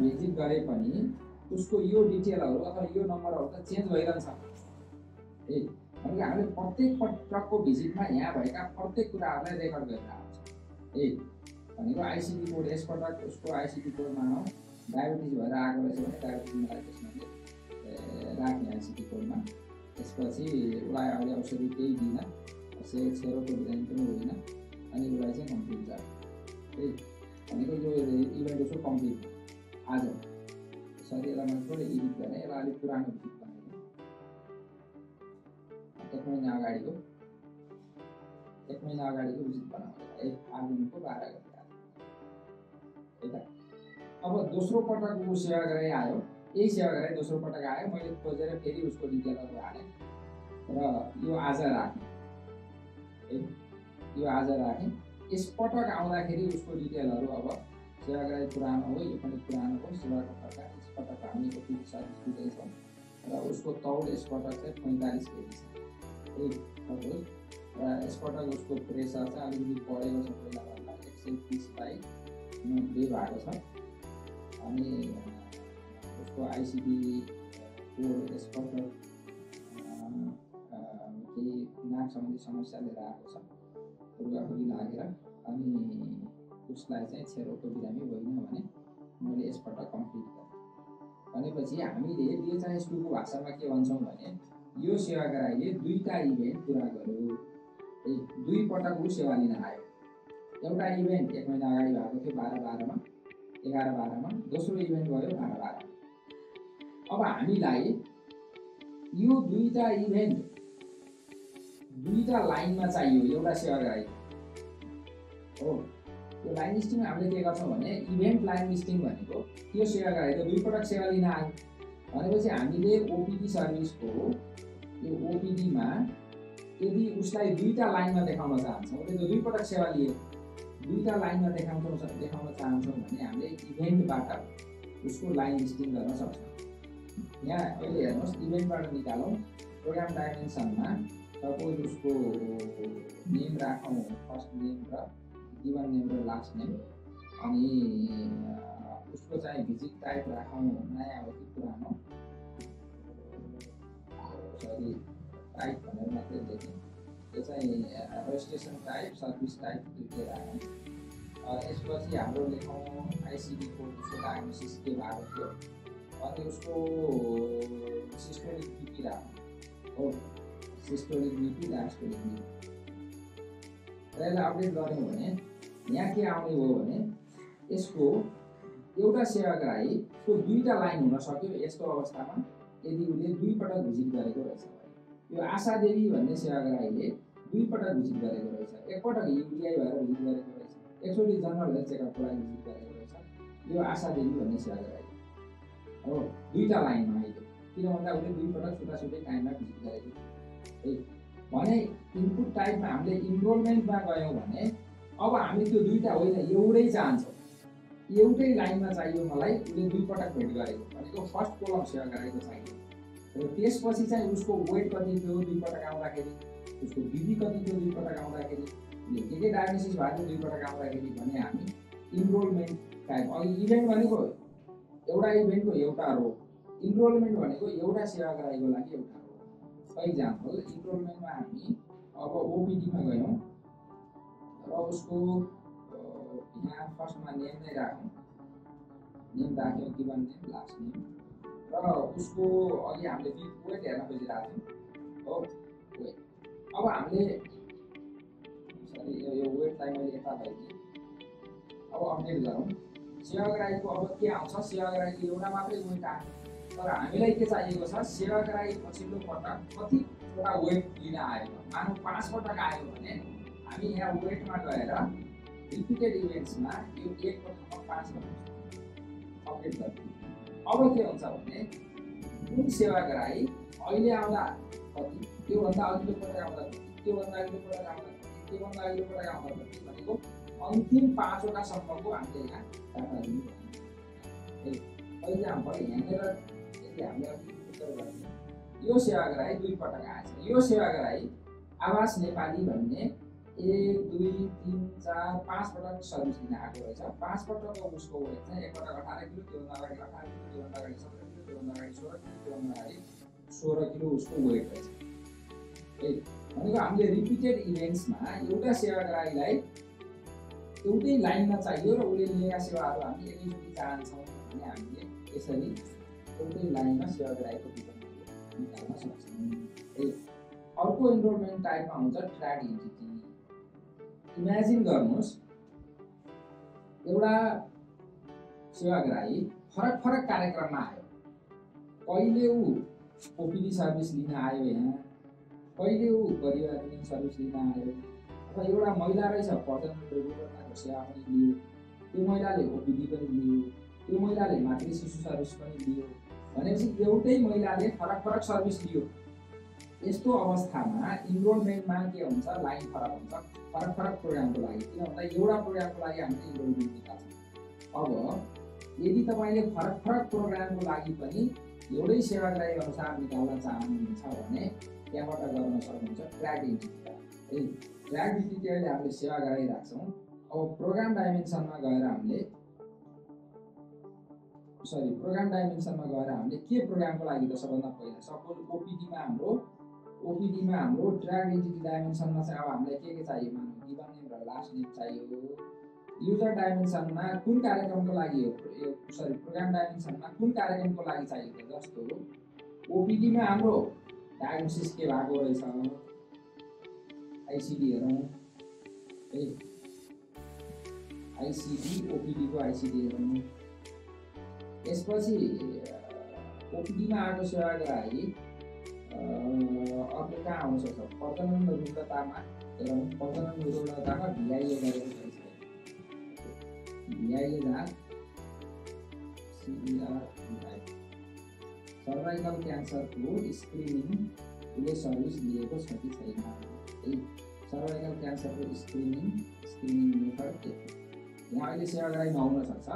Visit गरे पनि उसको यो डिटेलहरु अथवा यो नम्बरहरु त चेन्ज भइरहन्छ है। भनेको हामीले प्रत्येक पटकको भिजिटमा यहाँ भएका प्रत्येक कुराहरूलाई रेकर्ड गरेर आउँछ है। भनेको आइसिडी कोड यसपटक उसको आइसिडी कोडमा डायबिटिज भएर आएको रहेछ भने डायबिटिजलाई त्यसमा राख्ने आइसिडी कोडमा। त्यसपछि उसलाई अहिले औषधि केही दिन सेरोको बिरामी पनि होइन अनि उसलाई चाहिँ कम्प्लिट गर्छ है। भनेको यो इभेन्ट उसको कम्प्लिट आज सरी यसलाई मैले थोरै एडिट गरेँ। यसलाई अलिक पुरानो भिजिट बनाएँ। 1 महिना अगाडिको भिजिट बनाउँदै आर्मीको 12 गते है त। अब दोस्रो पटक ऊ सेवा गराइ आयो। यही सेवा गराइ दोस्रो पटक आयो। मैले खोजेर फेरि उसको डिटेलहरु हालेँ र यो आज राखेँ है। यो आज राखेँ। यसपटक आउँदाखेरि उसको डिटेलहरु अब सेवा गराइ पुरानो हो, यो पनि पुरानो हो। सेवाको प्रकार यसपटक हामी ओपीडी सर्भिस दिँदैछौँ र उसको तौल यसपटक चाहिँ 45 केजी छ है सपोज। र यसपटक उसको प्रेसर चाहिँ अलिकति बढेको छ पहिलाभन्दा 130/90 भएको छ। अनि उसको आइसिडी कोड यसपटक केही नाक सम्बन्धी समस्या लिएर आएको छ, रुगाखोकी लागेर। अनि उसलाई चाहिँ छेरोको बिरामी होइन भने मैले यसपटक कम्प्लिट गरेँ। भनेपछि हामीले DHIS2 को भाषामा के भन्छौँ भने यो सेवा गराइले 2टा इभेन्ट पुरा गर्यो। 2 पटक ऊ सेवा लिन आयो। एउटा इभेन्ट 1 महिना अगाडि भएको थियो 12/12 मा 11/12 मा। दोस्रो इभेन्ट भयो 12/12। अब हामीलाई यो 2टा इभेन्ट 2टा लाइनमा चाहियो एउटा सेवा गराइ हो। यो लाइन लिस्टिङ हामीले के गर्छौँ भने इभेन्ट लाइन लिस्टिङ भनेको त्यो सेवा गराइ त 2 पटक सेवा लिन आयो भनेपछि हामीले ओपीडी सर्भिसको यो ओपीडी मा यदि उसलाई 2टा लाइनमा देखाउन चाहन्छौँ, उसले त 2 पटक सेवा लिए 2टा लाइनमा देखाउन चाहन्छौँ भने हामीले इभेन्टबाट उसको लाइन लिस्टिङ गर्न सक्छौँ। यहाँ अहिले हेर्नुहोस् इभेन्टबाट निकालौँ। प्रोग्राम डाइमेन्सनमा सपोज उसको नेम राखौँ, फर्स्ट नेम र गिभन नेम र लास्ट नेम। अनि उसको चाहिँ भिजिट टाइप राखौँ नयाँ हो कि पुरानो, सरी टाइप भनेर मात्रै लेखेँ। त्यो चाहिँ रजिस्ट्रेसन टाइप सर्भिस टाइप दुईटै राखौँ। यसपछि हाम्रो लेखौँ आइसिडी कोड उसको डायग्नोसिस के भएको थियो अनि उसको सिस्टोलिक बीपी राखौँ हो। सिस्टोलिक बीपी डायस्टोलिक बीपी र यसलाई अपडेट गर्यौँ भने यहाँ के आउने हो भने यसको एउटा सेवा गराइको 2टा लाइन हुन सक्यो। यस्तो अवस्थामा यदि उसले 2 पटक भिजिट गरेको रहेछ भने यो आशा देवी भन्ने सेवा गराइले 2 पटक भिजिट गरेको रहेछ। एकपटक युटीआई भएर भिजिट गरेको रहेछ, एकचोटि जनरल हेल्थ चेकअपको लागि भिजिट गरेको रहेछ। यो आशा देवी भन्ने सेवा गराइ हो 2टा लाइनमा आइयो। किन भन्दा उसले 2 पटक छुट्टा-छुट्टै टाइममा भिजिट गरेको है। भने इनपुट टाइपमा हामीले इनरोलमेन्टमा गयौँ भने अब हामी त्यो 2टा होइन एउटै चाहन्छौँ। एउटै लाइनमा चाहियो मलाई उसले 2 पटक भेट गरेको भनेको फर्स्ट कोलम सेवा गरेको चाहियो। र त्यसपछि चाहिँ उसको वेट कति थियो 2 पटक आउँदाखेरि, उसको बीपी कति थियो 2 पटक आउँदाखेरि, के डायग्नोसिस भएको 2 पटक आउँदाखेरि भने हामी इनरोलमेन्ट टाइप। अघि इभेन्ट भनेको एउटा इभेन्टको एउटा रो, इनरोलमेन्ट भनेको एउटा सेवा गराइको लागि एउटा रो। फर इक्जाम्पल इनरोलमेन्टमा हामी अब ओपीडीमा गयौँ र उसको यहाँ फर्स्टमा नेम नै राखौँ। नेम राख्यौँ गिभन नेम लास्ट नेम र उसको अघि हामीले वेट हेर्न खोजिरहेको थियौँ हो वेट। अब हामीले सरी यो वेटलाई मैले यता लैदिएँ। अब अपडेट गरौँ। सेवा गराइको अब के आउँछ, सेवा गराइको एउटा मात्रै वेट आयो तर हामीलाई के चाहिएको छ सेवा गराइ पछिल्लो पटक कतिवटा वेट लिन आयो। मानौँ 5 पटक आयो भने हामी यहाँ वेटमा गएर रिपिटेड इभेन्ट्समा यो 1 पटकमा 5 गर्छौँ अपडेट गर्छौँ। अब के हुन्छ भने कुन सेवा गराइ अहिले आउँदा कति, त्योभन्दा अघिल्लो पटक आउँदा कति, त्योभन्दा अघिल्लो पटक आउँदा कति, त्योभन्दा अघिल्लो पटक आउँदा कति भनेको अन्तिम 5 वटा सम्मको हामीले यहाँ डाटा दिनु पर्छ। फर इक्जाम्पल यहाँनिर यदि हामीले उत्तर गर्ने यो सेवा गराइ 2 पटक आएछ। यो सेवा गराइ आवास नेपाली भन्ने 1 2 3 4 5 पटक सर्भिस लिन आएको रहेछ। 5 पटकको उसको वेट चाहिँ एकपटक 18 किलो, त्योभन्दा अगाडि 18 किलो, त्योभन्दा अगाडि 17 किलो, त्योभन्दा अगाडि 16 किलो, त्योभन्दा अगाडि 16 किलो उसको वेट रहेछ। है भनेको हामीले रिपिटेड इभेन्ट्समा एउटा सेवाग्राहीलाई एउटै लाइनमा चाहियो र उसले लिएका सेवाहरू हामी एकैचोटि चाहन्छौँ भने हामीले यसरी एउटै लाइनमा सेवाग्राहीको विवरणहरू निकाल्न सक्छौँ। अर्को इनरोलमेन्ट टाइपमा हुन्छ ट्र्याक एन्टिटी। इमेजिन गर्नुहोस् एउटा सेवाग्राही फरक फरक कार्यक्रममा आयो। कहिले ऊ ओपिडी सर्भिस लिन आयो यहाँ, कहिले ऊ परिवार ऋण सर्भिस लिन आयो, अथवा एउटा महिला रहेछ प्रजनन दुर्घटनाको सेवा पनि लियो, त्यो महिलाले ओपिडी पनि लियो, त्यो महिलाले मातृ शिशु सर्भिस पनि लियो भनेपछि एउटै महिलाले फरक फरक सर्भिस लियो। यस्तो अवस्थामा इनरोलमेन्टमा के हुन्छ, लाइन फरक हुन्छ फरक फरक प्रोग्रामको लागि। किन भन्दा एउटा प्रोग्रामको लागि हामीले इनरोलमेन्ट निकाल्छौँ। अब यदि तपाईँले फरक फरक प्रोग्रामको लागि पनि एउटै सेवाग्राही अनुसार निकाल्न चाहनुहुन्छ भने त्यहाँबाट गर्न सक्नुहुन्छ ट्र्याक एन्टिटी। ट्र्याक एन्टिटी अहिले हामीले सेवाग्राही राख्छौँ। अब प्रोग्राम डाइमेन्सनमा गएर हामीले के प्रोग्रामको लागि त सबभन्दा पहिला सपोज ओपिडीमा हाम्रो ट्र्याक एन्टिटी डाइमेन्सनमा चाहिँ अब हामीलाई के चाहियो, मानौँ गिभन नेम र लास्ट नेम चाहियो। युजर डाइमेन्सनमा कुन कार्यक्रमको लागि हो, प्रोग्राम डाइमेन्सनमा कुन कार्यक्रमको लागि चाहियो त, जस्तो ओपिडीमा हाम्रो डायग्नोसिस के भएको रहेछ, आइसिडी हेरौँ। आइसिडी ओपिडीको आइसिडी हेरौँ। यसपछि ओपिडीमा आएको सेवाग्राही अर्को कहाँ आउन सक्छ, प्रजनन रुग्णतामा हेरौँ। प्रजनन रुग्णतामा भिआइए गरेको रहेछ। भिआइए जहाँ सर्भाइकल क्यान्सरको स्क्रिनिङ उसले सर्भिस लिएको छ कि छैन। सर्भाइकल क्यान्सरको स्क्रिनिङ मेथड के हो, यहाँ अहिले सेवाग्राही नहुन सक्छ।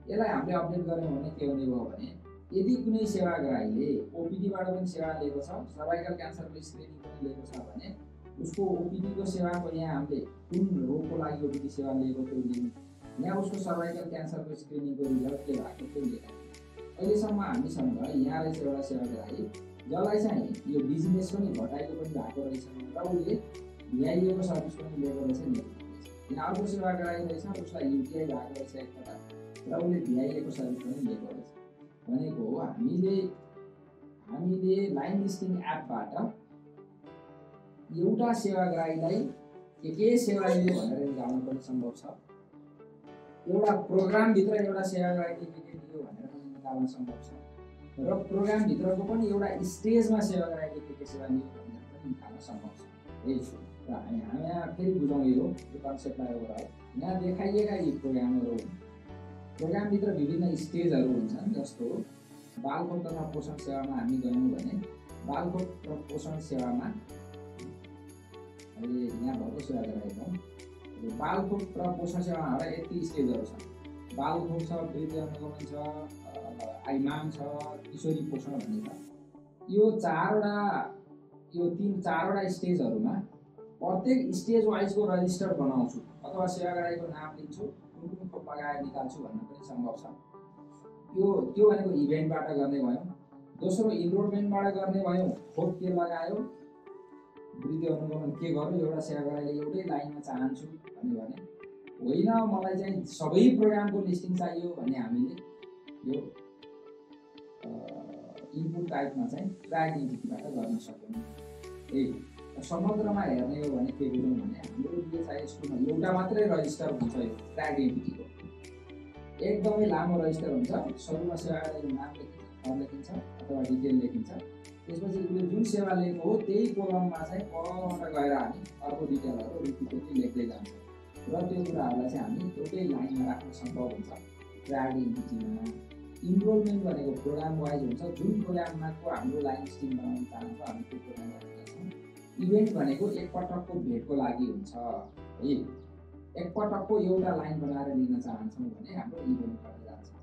यसलाई हामीले अपडेट गऱ्यौँ भने के हुने भयो भने यदि कुनै सेवाग्राहीले ओपिडीबाट पनि सेवा लिएको छ, सर्भाइकल क्यान्सरको स्क्रिनिङ पनि लिएको छ भने उसको ओपिडीको सेवाको यहाँ हामीले कुन रोगको लागि ओपिडी सेवा लिएको त्यो लिनु, यहाँ उसको सर्भाइकल क्यान्सरको स्क्रिनिङको रिजल्ट के भएको त्यो लेख्नु। अहिलेसम्म हामीसँग यहाँ रहेछ एउटा सेवाग्राही जसलाई चाहिँ यो बिजनेस पनि घटाएको पनि भएको रहेछ र उसले भिआइएको सर्भिस पनि लिएको रहेछ नि। यहाँ अर्को सेवाग्राही रहेछ उसलाई युटिआई भएको रहेछ एकपटक र उसले भिआइएको सर्भिस पनि लिएको रहेछ। भनेको हामीले लाइन लिस्टिङ एपबाट एउटा सेवाग्राहीलाई के सेवा लियो भनेर निकाल्न पनि सम्भव छ। एउटा प्रोग्रामभित्र एउटा सेवाग्राहीले के लियो भनेर पनि निकाल्न सम्भव छ र प्रोग्रामभित्रको पनि एउटा स्टेजमा सेवाग्राहीले के सेवा लियो भनेर पनि निकाल्न सम्भव छ। र हामी यहाँ फेरि बुझौँ यो कन्सेप्टलाई ओभरअल। यहाँ देखाइएका यी प्रोग्रामहरू, प्रोग्रामभित्र विभिन्न स्टेजहरू हुन्छन्। जस्तो बालखोप तथा पोषण सेवामा हामी गयौँ भने बालखोप र पोषण सेवामा अहिले यहाँ भएको सेवाग्राही हौँ। बालखोप र पोषण सेवामा हाम्रा यति स्टेजहरू छन्। बालखोप छ, वृद्धि अनुगमन छ, आइमाम छ, किशोरी पोषण भन्ने छ। यो चारवटा स्टेजहरूमा प्रत्येक स्टेज वाइजको रजिस्टर बनाउँछु अथवा सेवाग्राहीको नाम लिन्छु, कुन खोप लगाएर निकाल्छु भन्न पनि सम्भव छ। त्यो भनेको इभेन्टबाट गर्ने भयो। दोस्रो इनरोलमेन्टबाट गर्ने भयो, खोप के लगायो, वृद्धि अनुगमन के गर्यो, एउटा सेवाग्राहीले एउटै लाइनमा चाहन्छु भने होइन मलाई चाहिँ सबै प्रोग्रामको लिस्टिङ चाहियो भने हामीले यो इनपुट टाइपमा चाहिँ ट्र्याक एन्टिटीबाट गर्न सक्यौँ। समग्रमा हेर्ने हो भने के बुझौँ भने हाम्रो डिएसआइएस2मा एउटा मात्रै रजिस्टर हुन्छ यो ट्र्याक एन्टिटीको। एकदमै लामो रजिस्टर हुन्छ। सुरुमा सेवाग्राहीको नाम लेखिन्छ अथवा डिटेल लेखिन्छ। त्यसपछि उसले जुन सेवा लिएको हो त्यही कोलममा चाहिँ कलमबाट गएर हामी अर्को डिटेलहरू रिपिटेडली लेख्दै जान्छौँ र त्यो कुराहरूलाई चाहिँ हामी एउटै लाइनमा राख्न सम्भव हुन्छ ट्र्याक एन्टिटीमा। इनरोलमेन्ट भनेको प्रोग्राम वाइज हुन्छ। जुन प्रोग्राममा हाम्रो लाइन लिस्टिङ बनाउन चाहन्छौँ हामी त्यो प्रोग्राम गर्छौँ। इभेन्ट भनेको एकपटकको भेटको लागि हुन्छ है। एकपटकको एउटा लाइन बनाएर लिन चाहन्छौँ भने हाम्रो इभेन्टबाट जान्छौँ।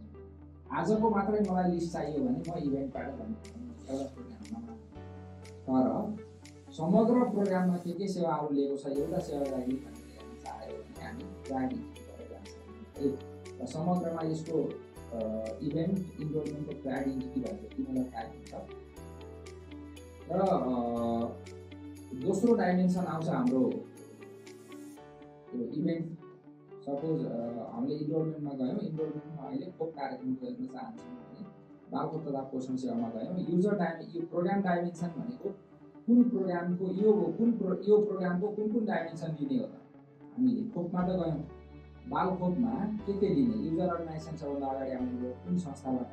आजको मात्रै मलाई लिस्ट चाहियो भने म इभेन्टबाट जान्छु एउटा प्रोग्राममा। तर समग्र प्रोग्राममा के सेवाहरू लिएको छ एउटा सेवाग्राहीले ट्र्याक भएर जान्छ है। र समग्रमा यसको इभेन्ट इनरोलमेन्टको ट्र्याक इन्टिटी भनेको तिमीलाई थाहा हुन्छ। र दोस्रो डाइमेन्सन आउँछ हाम्रो इभेन्ट। सपोज हामीले इनरोलमेन्टमा गयौँ, इनरोलमेन्टमा अहिले खोप कार्यक्रम गर्न चाहन्छौँ भने बालखोप तथा पोषण सेवामा गयौँ। यो प्रोग्राम डाइमेन्सन भनेको कुन प्रोग्रामको यो प्रोग्रामको कुन डाइमेन्सन लिने हो त। हामीले खोपमा त गयौँ, बालखोपमा के लिने, युजर अर्गनाइजेसन सबभन्दा अगाडि आउनुभयो कुन संस्थाबाट।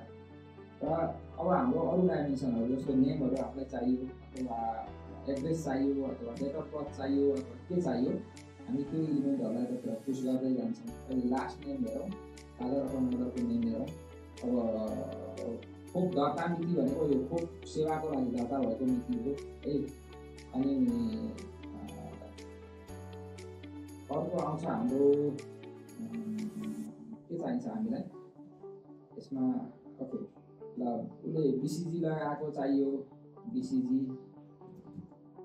र अब हाम्रो अरू डाइमेन्सनहरू जस्तो नेमहरू आफूलाई चाहियो, अथवा एड्रेस चाहियो, अथवा डेट अफ बर्थ चाहियो, अथवा के चाहियो, हामी त्यो इभेन्टहरूलाई त पुस गर्दै जान्छौँ। अहिले लास्ट नेम हेरौँ, फादर अथवा मदरको नेम हेरौँ। अब खोप दर्ता मिति भनेको यो खोप सेवाको लागि दर्ता भएको मिति हो है। अनि अर्को आउँछ हाम्रो के चाहिन्छ हामीलाई यसमा। ओके ल, उसले बिसिजी लगाएको चाहियो, बिसिजी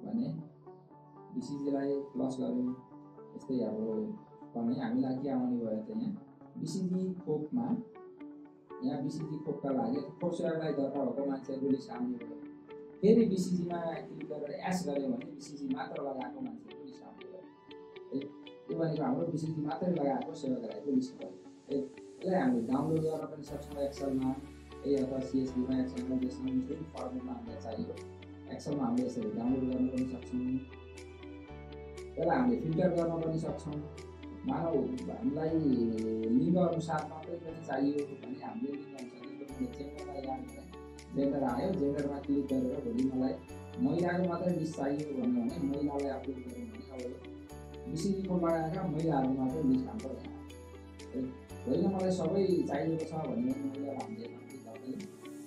भने बिसिजीलाई प्लस गऱ्यौँ। यस्तै अब भने हामीलाई के आउने भयो त, यहाँ बिसिजी खोपमा, यहाँ बिसिजी खोपका लागि खोप सेवाको लागि दर्ता भएको मान्छेहरूको लिस्ट आउने भयो। फेरि बिसिजीमा क्लिक गरेर एस गऱ्यो भने बिसिजी मात्र लगाएको मान्छेहरूको लिस्ट आउने भयो है। यो भनेको हाम्रो बिसिजी मात्रै लगाएको सेवाग्राहीको लिस्ट भयो है। यसलाई हामीले डाउनलोड गर्न पनि सक्छौँ एक्सलमा है, अथवा सिएसभीमा एक्सलमा जसमा जुन फर्मेटमा हामीलाई चाहियो एक्सलमा हामीले यसरी डाउनलोड गर्न पनि सक्छौँ। त्यसलाई हामीले फिल्टर गर्न पनि सक्छौँ। मानव हामीलाई लिङ्ग अनुसार मात्रै पनि चाहियो भने हामीले लिङ्ग अनुसार, जस्तो जेन्डरलाई याद गरेँ, जेन्डर आयो, जेन्डरमा क्लिक गरेर भोलि मलाई महिलाको मात्रै लिस्ट चाहियो भन्यो भने महिलालाई अपलोड गऱ्यौँ भने अब बिसिजीको लगाएका महिलाहरू मात्रै लिस्ट हाम्रो यहाँ है। होइन मलाई सबै चाहिएको छ भने महिलालाई हामीले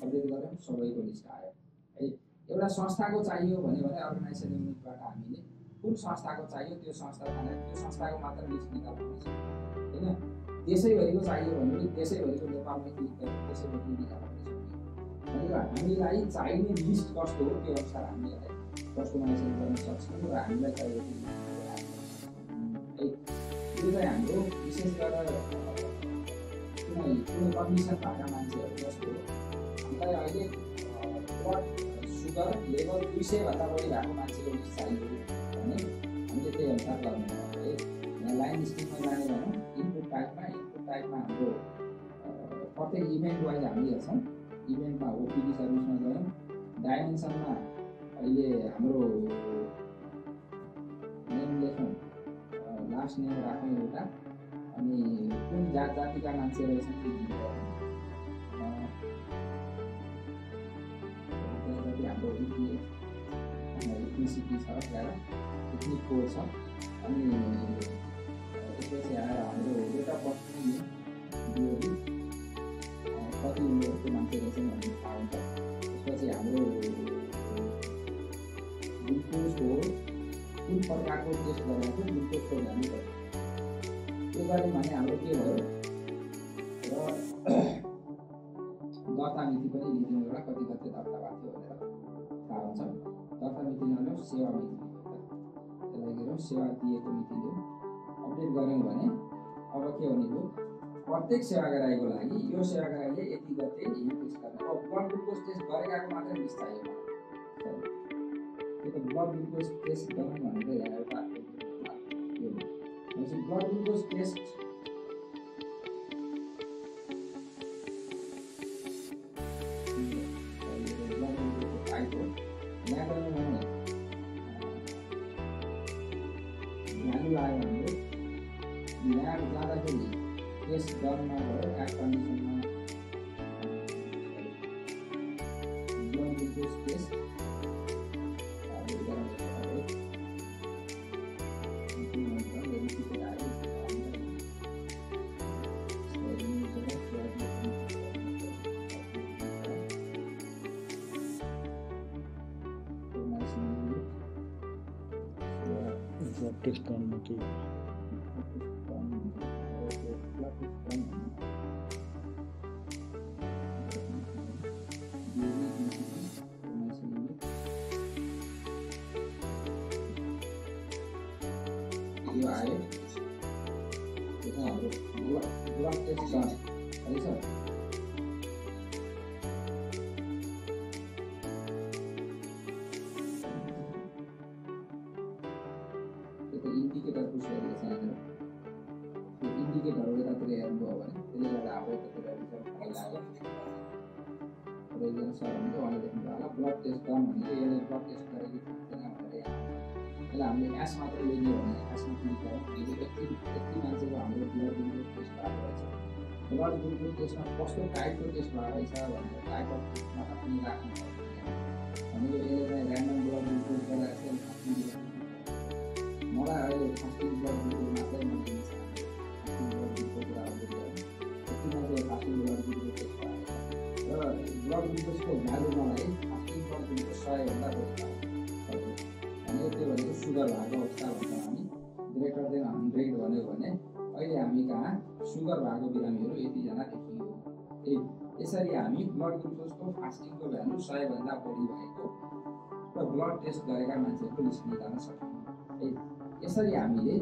अपडेट गऱ्यौँ, सबैको लिस्ट आयो है। एउटा संस्थाको चाहियो भन्यो भने अर्गनाइजेसन युनिटबाट हामीले कुन संस्थाको चाहियो त्यो संस्था भनेर त्यो संस्थाको मात्र लिस्ट निकाल्नु पर्छ होइन। देशैभरिको चाहियो भने देशैभरिको नेपालमा क्लिक गरेर देशैभरिको निकाल्नु सक्यो। भनेको हामीलाई चाहिने लिस्ट कस्तो हो त्यो अनुसार हामीलाई कस्टमाइजेसन गर्न सक्छौँ। र हामीलाई चाहिएको यो चाहिँ हाम्रो विशेष गरेर कुनै कन्डिसन भएका मान्छेहरू जस्तो हामीलाई अहिले ब्लड सुगर लेभल 200 भन्दा बढी भएको मान्छेको लिस्ट चाहियो भने हामीले त्यही अनुसार गर्नु पर्छ है। यहाँ लाइन लिस्टिङमा जाने भनौँ, इनपुट टाइपमा हाम्रो प्रत्येक इभेन्ट वाइज हामी हेर्छौँ। इभेन्टमा ओपिडी सर्भिसमा गयौँ, डाइमेन्सनमा अहिले हाम्रो नेम लेखौँ, लास्ट नेम राखौँ एउटा, अनि कुन जातिका मान्छे रहेछन् हाम्रो इथनिसिटी छ, इथनिक कोड छ। अनि त्यसपछि आएर हाम्रो डेट अफ बर्थ पनि कति उमेरको मान्छे रहेछन् भन्ने थाहा हुन्छ। त्यसपछि हाम्रो ग्लुकोज हो, कुन प्रकारको टेस्ट गरेको ग्लुकोजको भ्यालु भयो त्यो गऱ्यौँ भने हाम्रो के भयो। र दर्ता मिति पनि लिदिउँ, एउटा कति दर्ता भएको थियो भनेर थाहा हुन्छ। दर्ता मिति नल्याउँ, सेवा मिति त्यसलाई गरौँ, सेवा दिएको मिति लिउँ, अपडेट गऱ्यौँ भने अब के हुने भयो, प्रत्येक सेवाग्राहीको लागि यो सेवाग्राहीले यति गते यो टेस्ट गर्ने। अब ब्लड ग्लुकोज टेस्ट गरेकाको मात्रै लिस्ट चाहियो त्यो त। ब्लड ग्लुकोज टेस्ट गरौँ भनेर यहाँ एउटा यो ब्लड ग्लुकोज टेस्ट टेस्ट गर्न भयो एड कन्डिसनमा ब्लड ग्लुकोज टेस्ट टेस्ट गर्नु के यो आयो। हाम्रो ब्लड टेस्ट रहेछ। इन्डिकेटर पुस गरेको छ यहाँनिर। त्यो इन्डिकेटरहरू यतातिर हेर्नुभयो भने त्यसले गर्दा हाम्रो यतातिर रिजल्ट फाइल आयो र एकजना सर भनेको उहाँले देख्नुभयो होला ब्लड टेस्ट डन भनेको यसले ब्लड टेस्ट गरेको थिएन भनेर यसलाई हामीले एस मात्र लिने भने एसमा क्लिक गरौँ यति मान्छेको हाम्रो ब्लड ग्लुकोज टेस्ट भएको रहेछ। ब्लड ग्लुकोज टेस्टमा कस्तो टाइपको टेस्ट भएको रहेछ भनेर टाइप अफ टेस्टमा पनि राख्नु भनेको यसले चाहिँ ऱ्यान्डम ब्लड ग्लुकोज गराएको छ। मलाई अहिले फास्टिङ ब्लड ग्लुकोज मात्रै मन लिन्छ। फास्टिङ ब्लड ग्लुकोज यति मात्रै फास्टिङ ब्लड ग्लुकोज टेस्ट भएको छ र ब्लड ग्लुकोजको भ्यालु मलाई फास्टिङ ब्लड ग्लुकोज 100 भन्दा बढी भनेको त्यो भनेको सुगर भएको अवस्था भन्छ। हामी ग्रेटर देन 100 भन्यो भने अहिले हामी कहाँ सुगर भएको बिरामीहरू यतिजना देखियो। यसरी हामी ब्लड ग्लुकोजको फास्टिङको भ्यालु 100 भन्दा बढी भएको र ब्लड टेस्ट गरेका मान्छेहरूको लिस्ट निकाल्न सक्छौँ। यसरी हामीले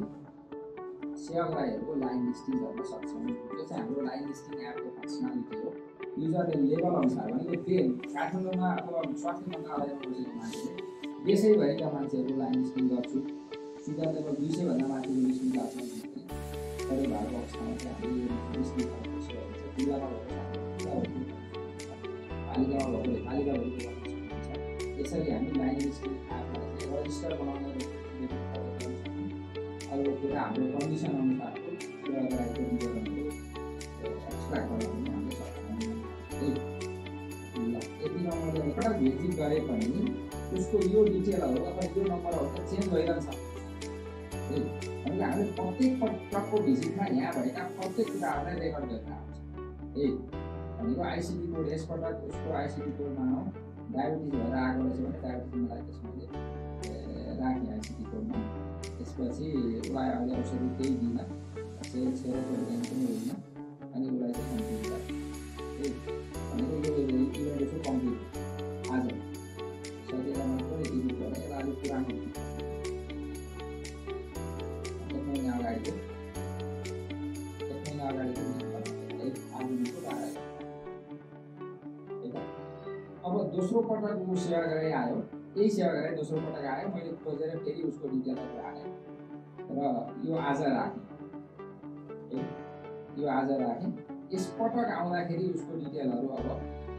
सेवाग्राहीहरूको लाइन लिस्टिङ गर्न सक्छौँ। यो चाहिँ हाम्रो लाइन लिस्टिङ एपको फङ्सनालिटी हो। युजरले लेभल अनुसार भनेको त्यो काठमाडौँमा अथवा स्वास्थ्य मन्त्रालयमा बसेको मान्छेले देशैभरिका मान्छेहरूको लाइन लिस्टिङ गर्छु, सुगर लेभल 200 भन्दा माथिको लिस्ट निकाल्छ भने सबै भएको अवस्थामा चाहिँ हामीले लिस्ट निकाल्न सक्छौँ। जिल्लामा भएको पालिकामा भएको पालिकाभरिको गर्न सक्नुहुन्छ। यसरी हामी लाइन लिस्टिङ एपलाई चाहिँ रजिस्टर बनाउन अर्को कुरा हाम्रो कन्डिसन अनुसारको सेवाग्राहीको विवरणहरू एक्सट्र्याक्ट गर्न पनि हामीले सक्छौँ। यतिमा मैले एकपटक भिजिट गरे पनि उसको यो डिटेलहरू अथवा यो नम्बरहरू त चेन्ज भइरहन्छ। भनेको हामीले प्रत्येक पटकको भिजिटमा यहाँ भएका प्रत्येक कुराहरूलाई रेकर्ड गरेर आउँछ। भनेको आइसिडी कोड यसपटक उसको आइसिडी कोडमा डायबिटिज भएर आएको रहेछ भने डायबिटिज मलाई त्यसमा राखेँ आइसिडी कोडमा। त्यसपछि उसलाई अहिले औषधि केही दिन सेरोको दिन पनि होइन अनि उसलाई चाहिँ कम्प्लिट गरेँ। भनेको यो इभेन्ट उसको कम्प्लिट आज सजिलोमा पनि डिलिट गरेँ। यसलाई अलिक पुरानो 1 महिना अगाडिको अब दोस्रो पटक ऊ सेवाग्राही आयो। यही सेवाग्राही दोस्रो पटक आयो। मैले खोजेर फेरि उसको डिटेलहरू हालेँ र यो आज राखेँ। यसपटक आउँदाखेरि उसको डिटेलहरू अब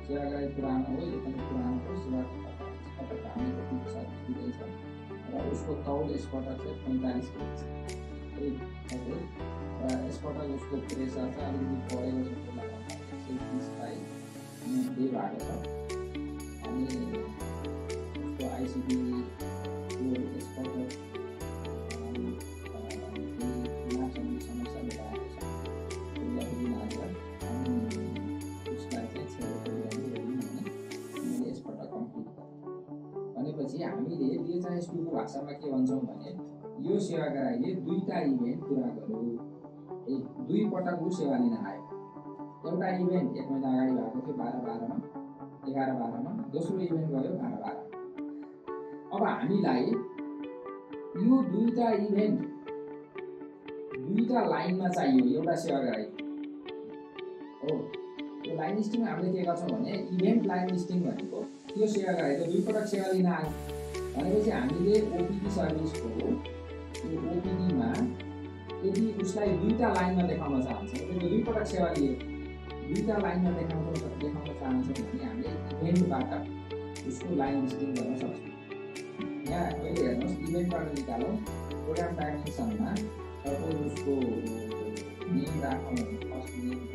सेवाग्राही पुरानो हो, यो पनि पुरानो हो। सेवापटक हामी कति सर्भिस दिँदैछ र उसको तौल यसपटक चाहिँ 45 केजी छ। र यसपटक उसको प्रेसर चाहिँ अलिकति बढेको जस्तो लाग्छ, 130/90 भएको छ। अनि उसको आइसिडी यसपटक समस्या भइरहेको छ। उसलाई चाहिँ मैले यसपटक कम्प्लिट भनेपछि हामीले DHIS2 को भाषामा के भन्छौँ भने यो सेवाग्राहीले 2टा इभेन्ट पुरा गर्यो। 2 पटक ऊ सेवा लिन आयो। एउटा इभेन्ट 1 महिना अगाडि भएको थियो 12/12 11/12 मा। दोस्रो इभेन्ट गयो 12/12। अब हामीलाई यो 2टा इभेन्ट 2टा लाइनमा चाहियो एउटा सेवाग्राही हो। यो लाइन लिस्टिङ हामीले के गर्छौँ भने इभेन्ट लाइन लिस्टिङ भनेको त्यो सेवाग्राहीले 2 पटक सेवा लिन आयो भनेपछि हामीले ओपिडी सर्भिसको यो ओपिडीमा यदि उसलाई 2टा लाइनमा देखाउन चाहन्छौँ, त्यो 2 पटक सेवा लिए 2टा लाइनमा देखाउन चाहन्छौँ भने हामीले इभेन्टबाट उसको लाइन लिस्टिङ गर्न सक्छौँ। यहाँ अहिले हेर्नुहोस् इभेन्टबाट निकालौँ। प्रोग्राम डाइमेन्सनमा सपोज उसको नेम राखौँ, फर्स्ट नेम र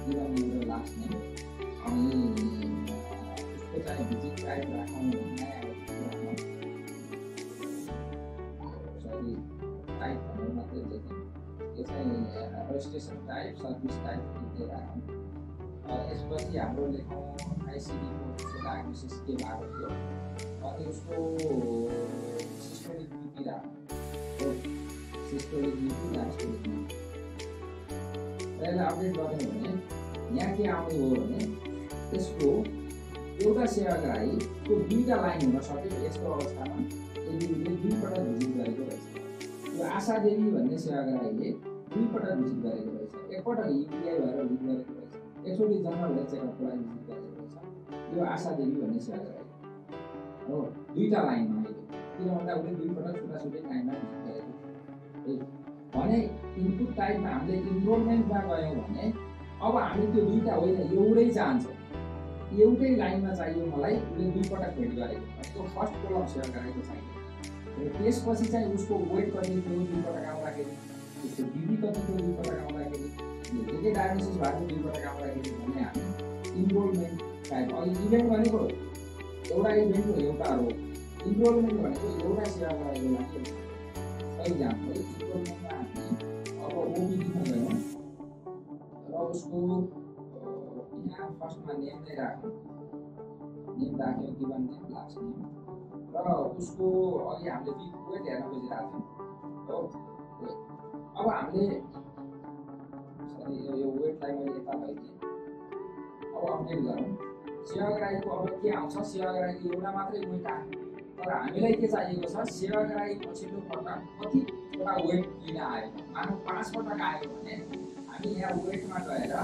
गिभन नेम र लास्ट नेम। अनि उसको चाहिँ भिजिट टाइप राखौँ, सरी टाइप भनेर मात्रै लेख्यौँ। यो चाहिँ रजिस्ट्रेसन टाइप, सर्भिस टाइप त्यो राखौँ। यसपछि हाम्रो लेखौँ आइसिडी कोडको डायग्नोसिस के भएको थियो अनि उसको सिस्टोलिक बिपी राखौँ। सिस्टोलिक बिपी डायस्टोलिक बिपी र यसलाई अपडेट गर्नु भने यहाँ के आउने हो भने यसको एउटा सेवाग्राहीको 2टा लाइन हुन सक्यो। यस्तो अवस्थामा यदि उसले 2 पटक भिजिट गरेको रहेछ। यो आशा देवी भन्ने सेवाग्राहीले 2 पटक भिजिट गरेको रहेछ, एकपटक युटिआई भएर भिजिट गरेको रहेछ, एकचोटि जनरल हेल्थ चेकअपको लागि भिजिट गरेको रहेछ। यो आशा देवी भन्ने सेवाग्राही हो, 2टा लाइनमा अहिले, किन भन्दा उसले 2 पटक छुट्टा-छुट्टै टाइममा भिजिट गरेको भने इनपुट टाइपमा हामीले इनरोलमेन्टमा गयौँ भने अब हामी त्यो 2टा होइन एउटै चाहन्छौँ, एउटै लाइनमा चाहियो मलाई, उसले 2 पटक भेट गरेको त्यो फर्स्ट कोलम सेवाग्राहीको चाहियो। र त्यसपछि चाहिँ उसको वेट कति थियो 2 पटक आउँदाखेरि, उसको बिबी कति थियो 2 पटक आउँदाखेरि, के डायग्नोसिस भएको 2 पटक आउँदाखेरि भने हामी इनरोलमेन्ट टाइप। अहिले इभेन्ट भनेको एउटा इभेन्टको एउटा हो, इनरोलमेन्ट भनेको एउटा सेवाग्राहीको लागि इक्जाम्पल इनरोलमेन्टमा हामी अब ओपिडीमा गयौँ र उसको यहाँ फर्स्टमा नेम नै राख्यौँ, गिभन नेम लास्ट नेम, र उसको अघि हामीले वेट हेर्न खोजिरहेको थियौँ हो। अब हामीले सरी यो वेटलाई मैले यता लैदिएँ। अब अपडेट गरौँ, सेवाग्राहीको अब के आउँछ, सेवाग्राहीको एउटा मात्रै वेट आयो, तर हामीलाई के चाहिएको छ, सेवाग्राही पछिल्लो पटक कतिवटा वेट लिन आयो। मानौँ 5 पटक आयो भने हामी यहाँ वेटमा गएर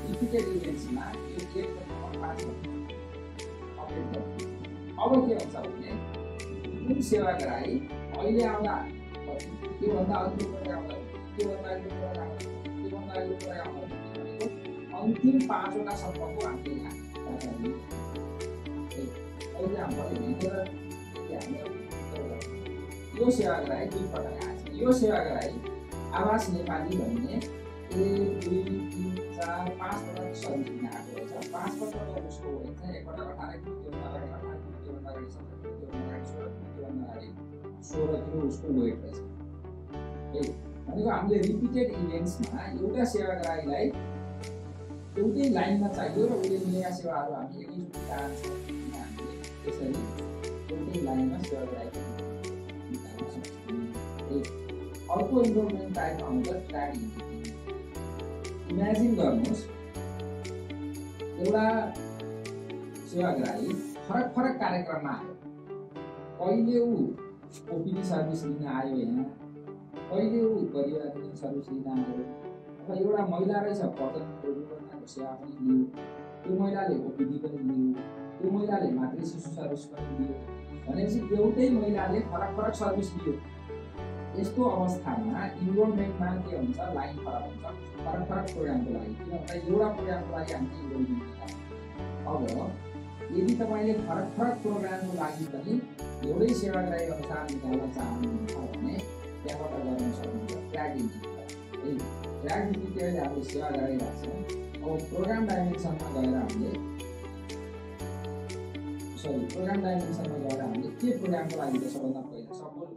रिपिटेड इभेन्ट्समा यो 1 पटक 5 पटक अपडेट गर्छौँ। अब के हुन्छ भने कुन सेवाग्राही अहिले आउँदा त्योभन्दा अघिल्लो पटक आउँदा त्योभन्दा अघिल्लो पटक आउँदा त्योभन्दा अघिल्लो पटक आउँदा भनेको अन्तिम 5वटा सम्मको हामीले यहाँ डाटा दियौँ। अहिले हामीले हेरेर यो सेवाग्राही 2 पटक आएछ। यो सेवाग्राही आवास नेपाली भन्ने 1 2 3 4 5 पटक सर्भिस दिन आएको रहेछ। 5 पटक उसको वेट चाहिँ एकपटक 18 किलो, त्योभन्दा अगाडि 18 किलो, त्योभन्दा अगाडि 17 किलो, त्योभन्दा अगाडि 16 किलो, त्योभन्दा अगाडि 16 किलो उसको वेट रहेछ। भनेको हामीले रिपिटेड इभेन्ट्समा एउटा सेवाग्राहीलाई एउटै लाइनमा चाहियो र उसले लिएका सेवाहरू हामी एकैचोटि चाहन्छौँ। हामीले त्यसरी एउटै लाइनमा सेवाग्राही निकाल्न सक्छौँ। अर्को इन्रोलमेन्ट टाइपमा आउँछ ट्र्याक इन्टिटी। इमेजिन गर्नुहोस् एउटा सेवाग्राही फरक कार्यक्रममा आयो, कहिले ऊ ओपिडी सर्भिस लिन आयो यहाँ, कहिले ऊ परिवार सर्भिस लिन आयो, अब एउटा महिला रहेछ प्रजनन प्रबन्धनको सेवा पनि लियो, त्यो महिलाले ओपिडी पनि लियो, त्यो महिलाले मातृ शिशु सर्भिस पनि लियो, भनेपछि एउटै महिलाले फरक सर्भिस लियो। यस्तो अवस्थामा इनरोलमेन्टमा के हुन्छ, लाइन फरक हुन्छ, फरक प्रोग्रामको लागि। किन भन्दा एउटा प्रोग्रामको लागि हामीले इनरोलमेन्ट निकाल्छौँ। अब यदि तपाईँले फरक प्रोग्रामको लागि पनि एउटै सेवाग्राही अनुसार निकाल्न चाहनुहुन्छ भने त्यहाँबाट गर्न सक्नुहुन्छ ट्र्याक इन्टिटी। ट्र्याक इन्टिटी अहिले हामीले सेवाग्राही राख्छौँ। अब प्रोग्राम डाइमेन्सनमा गएर हामीले के प्रोग्रामको लागि त सबभन्दा पहिला सपोज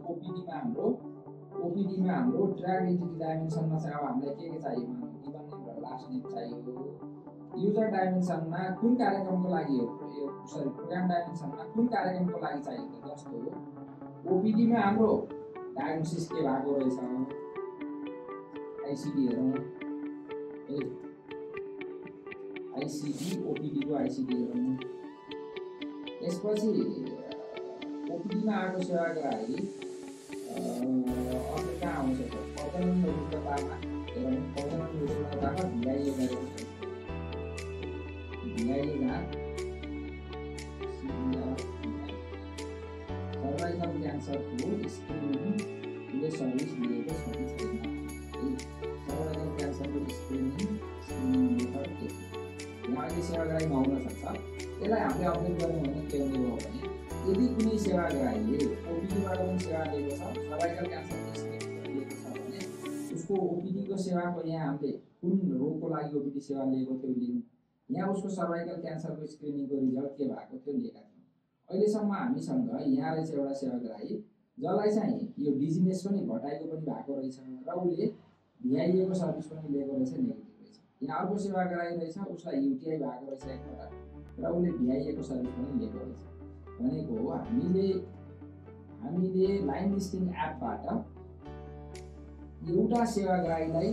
ओपिडीमा हाम्रो ट्र्याक इन्टिटी डाइमेन्सनमा चाहिँ अब हामीलाई के चाहियो, गिभन नेम र लास्ट नेम चाहियो। युजर डाइमेन्सनमा कुन कार्यक्रमको लागि हो, प्रोग्राम डाइमेन्सनमा कुन कार्यक्रमको लागि चाहियो, जस्तो ओपिडीमा हाम्रो डायग्नोसिस के भएको रहेछ, आइसिडी हेरौँ, आइसिडी ओपिडीको आइसिडी हेरौँ। त्यसपछि ओपिडीमा आएको सेवाग्राही अर्को कहाँ आउँछ, प्रजनन रुग्णतामा हेरौँ। प्रजनन रुग्णतामा भिआइए गरेको छ, भिआइए घाट सर्भाइकल क्यान्सरको स्क्रिनिङ उसले सर्भिस लिएको छ कि छैन। सर्भाइकल क्यान्सरको स्क्रिनिङ मेथड के यहाँ अहिले सेवाग्राहीमा आउन सक्छ। यसलाई हामीले अपडेट गर्यौँ भने के हुने हो भने यदि कुनै सेवाग्राहीले ओपिडीबाट पनि सेवा लिएको छ, सर्भाइकल क्यान्सरको स्क्रिनिङ लिएको छ भने उसको ओपिडीको सेवाको यहाँ हामीले कुन रोगको लागि ओपिडी सेवा लिएको थियो लियौँ, यहाँ उसको सर्भाइकल क्यान्सरको स्क्रिनिङको रिजल्ट के भएको थियो लिएका थियौँ। अहिलेसम्म हामीसँग यहाँ रहेछ एउटा सेवाग्राही जसलाई चाहिँ यो डिजिनेस पनि भटाइको पनि भएको रहेछ र उसले भिआइएको सर्भिस पनि लिएको रहेछ, नेगेटिभ रहेछ। यहाँ अर्को सेवाग्राही रहेछ उसलाई युटिआई भएको रहेछ एकपटक र उसले भिआइएको सर्भिस पनि लिएको रहेछ। भनेको हामीले लाइन लिस्टिङ एपबाट एउटा सेवाग्राहीलाई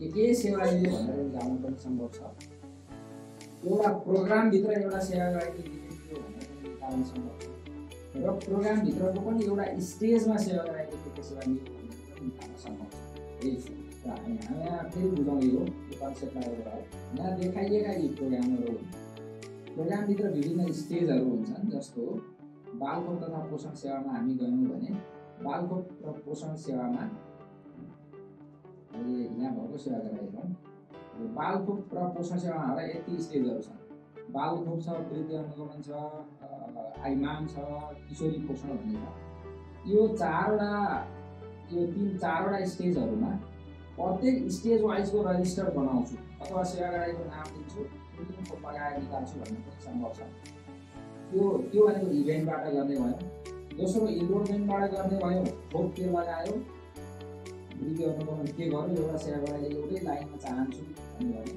के सेवा लियो भनेर निकाल्नु पनि सम्भव छ। एउटा प्रोग्रामभित्र एउटा सेवाग्राहीले दियो भनेर पनि निकाल्नु सम्भव छ र प्रोग्रामभित्रको पनि एउटा स्टेजमा सेवाग्राहीले के सेवा लियो भनेर पनि निकाल्न सम्भव छ। र हामी यहाँ फेरि बुझौँ यो कन्सेप्टलाई एउटा यहाँ देखाइएका यी प्रोग्रामहरू प्रोग्रामभित्र विभिन्न स्टेजहरू हुन्छन्। जस्तो बालखोप तथा पोषण सेवामा हामी गयौँ भने बालखोप र पोषण सेवामा यहाँ भएको सेवाको लागि हेरौँ। बालखोप र पोषण सेवामा हाम्रा यति स्टेजहरू छन्। बालखोप छ, वृद्धि अनुगमन छ, आइमाम छ, किशोरी पोषण भन्ने छ। यो चारवटा स्टेजहरूमा प्रत्येक स्टेज वाइजको रजिस्टर बनाउँछु अथवा सेवाग्राहीको नाम दिन्छु, कुन खोप लगाएर निकाल्छु भन्ने पनि सम्भव छ। त्यो भनेको इभेन्टबाट गर्ने भयो। दोस्रो इनरोलमेन्टबाट गर्ने भयो, खोप के लगायो, वृद्धि अनुगमन के गर्यो, एउटा सेवाग्राहीले एउटै लाइनमा चाहन्छु भन्ने भयो।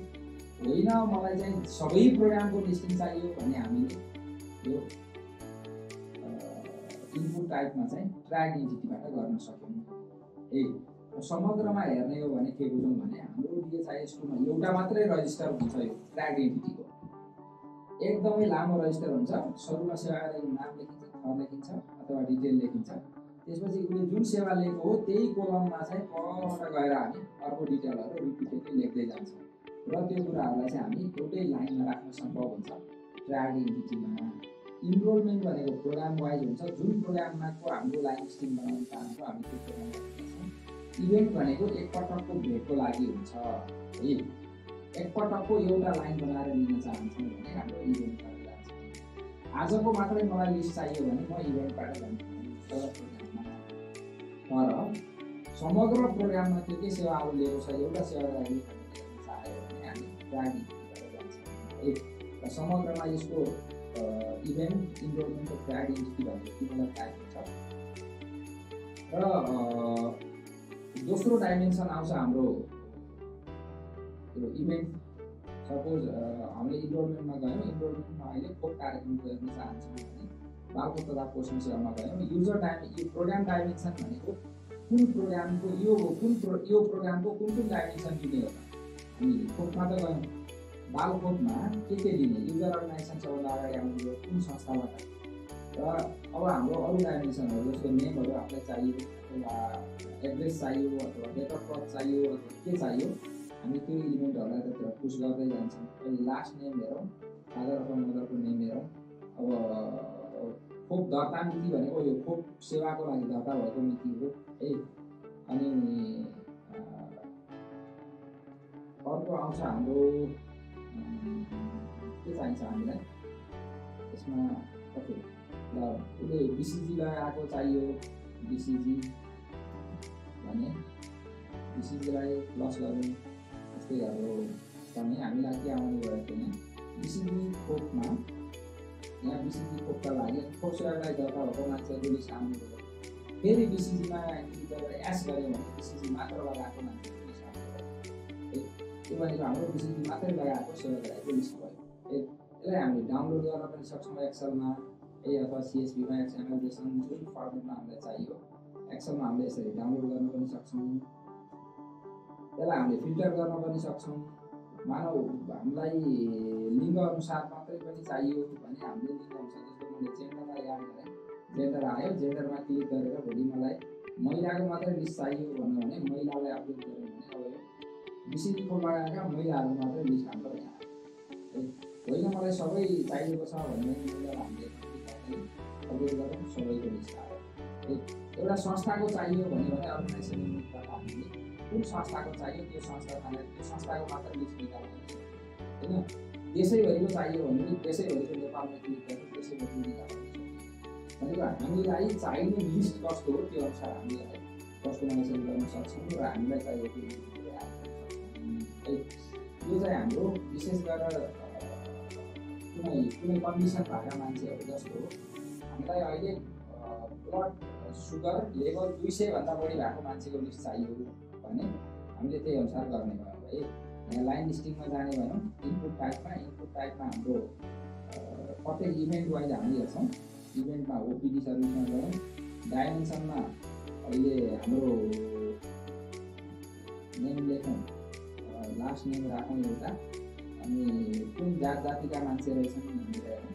होइन मलाई चाहिँ सबै प्रोग्रामको लिस्टिङ चाहियो भने हामीले यो इनपुट टाइपमा चाहिँ ट्र्याक एन्टिटीबाट गर्न सक्यौँ। समग्रमा हेर्ने हो भने के बुझौँ भने हाम्रो डिएचआइएस2मा एउटा मात्रै रजिस्टर हुन्छ यो ट्र्याक एन्टिटीको। एकदमै लामो रजिस्टर हुन्छ। सुरुमा सेवाग्राहीको नाम लेखिन्छ, थर लेखिन्छ अथवा डिटेल लेखिन्छ। त्यसपछि उसले जुन सेवा लिएको हो त्यही कोलममा चाहिँ परबाट गएर हामी अर्को डिटेलहरू रिपिटेडली लेख्दै जान्छौँ र त्यो कुराहरूलाई चाहिँ हामी एउटै लाइनमा राख्न सम्भव हुन्छ ट्र्याक एन्टिटीमा। इनरोलमेन्ट भनेको प्रोग्राम वाइज हुन्छ। जुन प्रोग्राममा हाम्रो लाइन लिस्टिङ बनाउन चाहन्छौँ हामी त्यो प्रोग्राम गर्छौँ। इभेन्ट भनेको एकपटकको भेटको लागि हुन्छ है। एकपटकको एउटा लाइन बनाएर लिन चाहन्छौँ भने हाम्रो इभेन्टबाट जान्छ। आजको मात्रै मलाई लिस्ट चाहियो भने म इभेन्टबाट जान्छु। तर समग्र प्रोग्राममा के सेवाहरू लिएको छ एउटा सेवाग्राही चाह्यो भने हामी ट्र्याक एन्टिटीबाट जान्छौँ। र समग्रमा यसको इभेन्ट इनरोलमेन्ट र ट्र्याक एन्टिटी भनेको तिमीलाई थाहा हुन्छ। र दोस्रो डाइमेन्सन आउँछ हाम्रो इभेन्ट। सपोज हामीले इनरोलमेन्टमा गयौँ, इनरोलमेन्टमा अहिले खोप कार्यक्रम गर्न चाहन्छौँ भने बालखोप तथा पोषण सेवामा गयौँ। यो प्रोग्राम डाइमेन्सन भनेको कुन प्रोग्रामको यो प्रोग्रामको कुन डाइमेन्सन दिने हो। हामीले खोपमा त गयौँ, बालखोपमा के दिने, युजर अर्गनाइजेसन सबभन्दा अगाडि आउने यो कुन संस्थाबाट। र अब हाम्रो अरू डाइमेन्सनहरू जस्तो नेमहरू आफूलाई चाहियो अथवा एड्रेस चाहियो अथवा डेट अफ बर्थ चाहियो अथवा के चाहियो हामी त्यो इलिमेन्टहरूलाई त्यतिर पुस गर्दै जान्छौँ। अहिले लास्ट नेम हेरौँ, फादर अथवा मदरको नेम हेरौँ। अब खोप दर्ता मिति भनेको यो खोप सेवाको लागि दर्ता भएको मिति हो है। अनि अर्को आउँछ हाम्रो के चाहिन्छ हामीलाई यसमा ओके ल उसले बिसिजी लगाएको चाहियो। बिसिजी भने बिसिजीलाई प्लस गऱ्यौँ। जस्तै अब भने हामीलाई के आउने गएको थिएन बिसिजी खोपमा। यहाँ बिसिजी खोपका लागि खोप सेवालाई दर्ता भएको मान्छेहरू लिस्ट आउने गयो। फेरि बिसिजीमा क्लिक गरेर एस गऱ्यौँ भने बिसिजी मात्र लगाएको मान्छेहरू लिस्ट आउने गयो। त्यो भनेको हाम्रो बिसिजी मात्रै लगाएको सेवाग्राहीको लिस्ट भयो। यसलाई हामीले डाउनलोड गर्न पनि सक्छौँ एक्सेलमा अथवा सिएसपीमा एक्सएमएल जेसन जुन फर्मेटमा हामीलाई चाहियो एक्सेलमा हामीले यसरी डाउनलोड गर्न पनि सक्छौँ। यसलाई हामीले फिल्टर गर्न पनि सक्छौँ। मानव हामीलाई लिङ्ग अनुसार मात्रै पनि चाहियो भने हामीले लिङ्ग अनुसार जस्तो मैले जेन्डरलाई याद गरेँ, जेन्डर आयो, जेन्डरमा क्लिक गरेर भोलि मलाई महिलाको मात्रै लिस्ट चाहियो भन्यो भने महिलालाई अपलोड गऱ्यो भने अब यो बिसिजी खोप लगाएका महिलाहरू मात्रै लिस्ट हाम्रो यहाँ आयो। होइन मलाई सबै चाहिएको छ भने महिलालाई हामीले अपलोड गरौँ, सबैको लिस्ट आयो। एउटा संस्थाको चाहियो भन्यो भने अर्गनाइजेसन युनिटबाट हामीले कुन संस्थाको चाहियो त्यो संस्थाको मात्र लिस्ट निकाल्नु सक्छौँ होइन। देशैभरिको चाहियो भने पनि देशैभरिको नेपालमा क्लिक गरेर देशैभरिको निकाल्नु सक्छौँ। भनेको हामीलाई चाहिने लिस्ट कस्तो हो त्यो अनुसार हामीलाई कस्टमाइजेसन गर्न सक्छौँ र हामीलाई चाहिएको यो चाहिँ हाम्रो विशेष गरेर कुनै कन्डिसन भएका मान्छेहरू जस्तो हामीलाई अहिले ब्लड सुगर लेभल 200 भन्दा बढी भएको मान्छेको लिस्ट चाहियो भने हामीले त्यही अनुसार गर्ने भयौँ है। यहाँ लाइन लिस्टिङमा जाने भयौँ। इनपुट टाइपमा हाम्रो प्रत्येक इभेन्ट वाइज हामी हेर्छौँ। इभेन्टमा ओपिडी सर्भिसमा गयौँ। डाइमेन्सनमा अहिले हाम्रो नेम लेखौँ, लास्ट नेम राखौँ एउटा, अनि कुन जातिका मान्छे रहेछन् हामीले हेरौँ।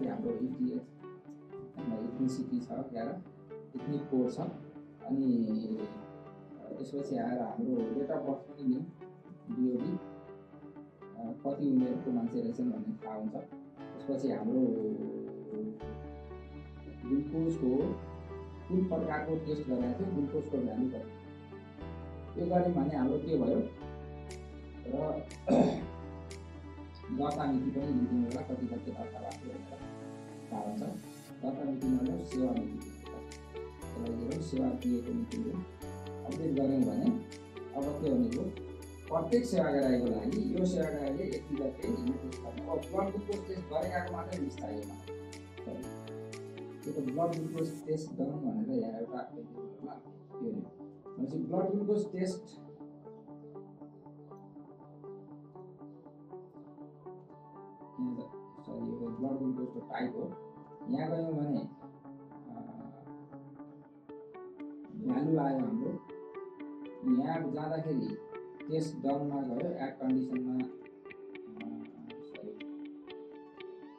हाम्रो इटिएस इथनिसिटी छ 11 एथनिक कोड छ अनि त्यसपछि आएर हाम्रो डेट अफ बर्थ पनि लिउँ डिओबी कति उमेरको मान्छे रहेछन् भन्ने थाहा हुन्छ। त्यसपछि हाम्रो ग्लुकोजको कुन प्रकारको टेस्ट गरेको थियो ग्लुकोजको भ्यालु कति यो गऱ्यौँ भने हाम्रो के भयो र दर्ता मिति पनि लिदिउँ होला कति कति दर्ता भएको भनेर थाहा हुन्छ। दर्ता मिति मतलब सेवा मिति त्यसलाई हेरौँ सेवा दिएको मिति लिउँ अपडेट गऱ्यौँ भने अब के भनेको प्रत्येक सेवाग्राहीको लागि यो सेवाग्राहीले यति गते टेस्ट गर्ने अब ब्लड ग्लुकोज टेस्ट गरेकाको मात्रै लिस्ट चाहियो त्यो त ब्लड ग्लुकोज टेस्ट गरौँ भनेर यहाँ एउटा यो भनेपछि ब्लड ग्लुकोज टेस्ट यो ब्लड ग्लुकोजको टाइप हो। यहाँ गयौँ भने भ्यालु आयो हाम्रो यहाँ जाँदाखेरि टेस्ट डनमा गयो एड कन्डिसनमा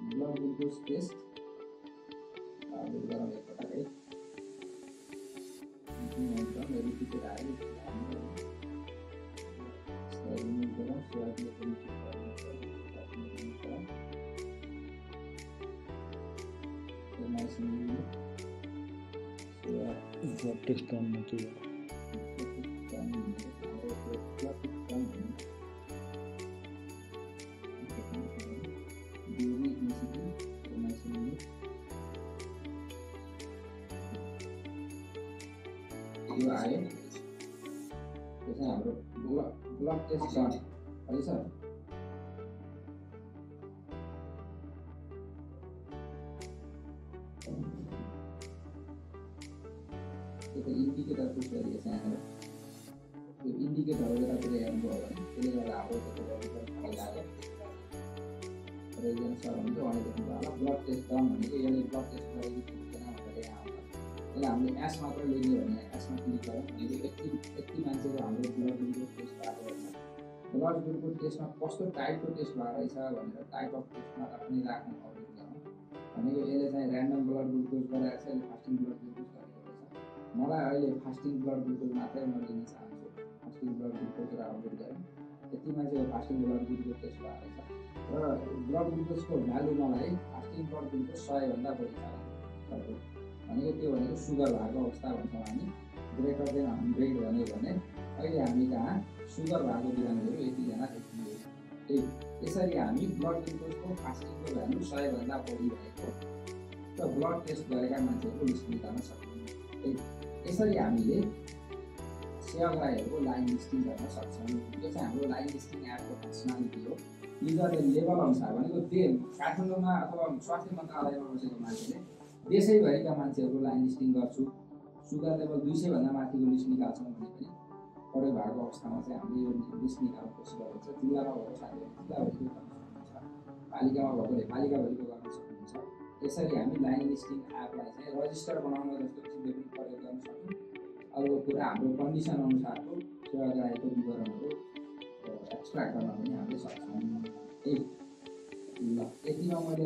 ब्लड ग्लुकोज टेस्ट अपडेट गरौँ एकपटक है रिपिटेड आयो रिमुभ गरौँ ब्लड टेस्ट गर्नु के यो आयो त्यसमा हाम्रो ब्लड टेस्ट डन है सर त्यो इन्डिकेटर पुट गरिएको छ यहाँनिर त्यो इन्डिकेटर यतातिर हेर्नुभयो भने त्यसले गर्दा हाम्रो लाग्यो रेजिडेन्ट सर भनेको उहाँले देख्नुभयो होला ब्लड टेस्ट डन भनेको यसले ब्लड टेस्ट गरेको पुग्दैन भनेर यहाँ आउँछ। त्यसलाई हामीले एस मात्र लेख्यो भने एसमा क्लिक गरौँ भनेको यति मान्छेको हाम्रो ब्लड ग्लुकोज टेस्ट भएको रहेछ। ब्लड ग्लुकोज टेस्टमा कस्तो टाइपको टेस्ट भएको रहेछ भनेर टाइप अफ टेस्टमा पनि राख्नु अपडेट गरौँ भनेको यसले चाहिँ ऱ्यान्डम ब्लड ग्लुकोज गराएको छ यसले फास्टिङ ब्लड ग्लुकोज गरेको रहेछ। मलाई अहिले फास्टिङ ब्लड ग्लुकोज मात्रै म लिन चाहन्छु फास्टिङ ब्लड ग्लुकोज र अपडेट गरौँ यति मान्छेको फास्टिङ ब्लड ग्लुकोज टेस्ट भएको रहेछ र ब्लड ग्लुकोजको भ्यालु मलाई फास्टिङ ब्लड ग्लुकोज 100 भन्दा बढी चाहियो भनेको त्यो भनेको सुगर भएको अवस्था भन्छौँ हामी ग्रेटर देन 100 भन्यो भने अहिले हामी कहाँ सुगर भएको बिरामीहरू यतिजना देखियो। यसरी हामी ब्लड ग्लुकोजको फास्टिङको भ्यालु 100 भन्दा बढी भएको र ब्लड टेस्ट गरेका मान्छेहरूको लिस्ट निकाल्न सक्छौँ। यसरी हामीले सेवाग्राहीहरूको लाइन लिस्टिङ गर्न सक्छौँ। यो चाहिँ हाम्रो लाइन लिस्टिङ एपको फङ्सनालिटी हो। युजरले लेभल अनुसार भनेको काठमाडौँमा अथवा स्वास्थ्य मन्त्रालयमा बसेको मान्छेले देशैभरिका मान्छेहरूको लाइन लिस्टिङ गर्छु सुगर लेभल 200 भन्दा माथिको लिस्ट निकाल्छौँ भने पनि प्रयोग भएको अवस्थामा चाहिँ हामीले यो लिस्ट निकाल्न कोसिस गर्छ। जिल्लामा भएको साथीहरू जिल्लाभरिको गर्न सक्नुहुन्छ पालिकामा भएकोले पालिकाभरिको गर्न सक्नुहुन्छ। यसरी हामी लाइन लिस्टिङ एपलाई चाहिँ रजिस्टर बनाउन जस्तो किसिमले पनि प्रयोग गर्न सक्छौँ। अर्को कुरा हाम्रो कन्डिसन अनुसारको सेवाग्राहीको विवरणहरू एक्सट्र्याक्ट गर्न पनि हामीले सक्छौँ। ल यतिमा मैले